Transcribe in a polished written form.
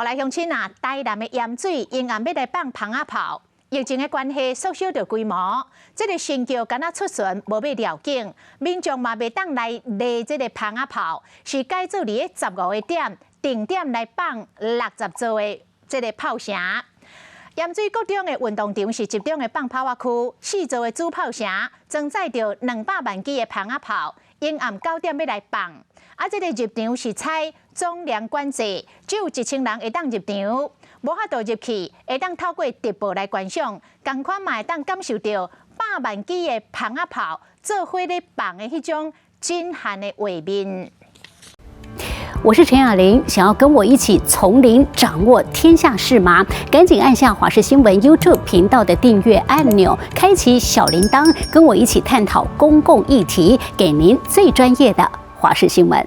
予來鄉親啊，台南的鹽水迎暗欲來放蜂仔炮，疫情的關係縮小著規模，這个神轎敢若出巡無欲繞境，民眾嘛袂當來犁這个蜂仔炮，是改做佇咧十五个點定點來放60座的這个炮城。鹽水國中的運動場是集中的放炮仔區，四座的主炮城裝載著200萬支的蜂仔炮，迎暗9點欲來放。啊，這个入場是採總量管制，只有1000人會當入場，無法度入去，會當透過直播來觀賞，仝款嘛會當感受著百萬支的蜂仔炮做伙咧放的彼種震撼的畫面。我是陳雅玲，想要跟我一起從零掌握天下事嗎？趕緊按下華視新聞 YouTube 頻道的訂閱按鈕，開啟小鈴鐺，跟我一起探討公共議題，給您最專業的華視新聞。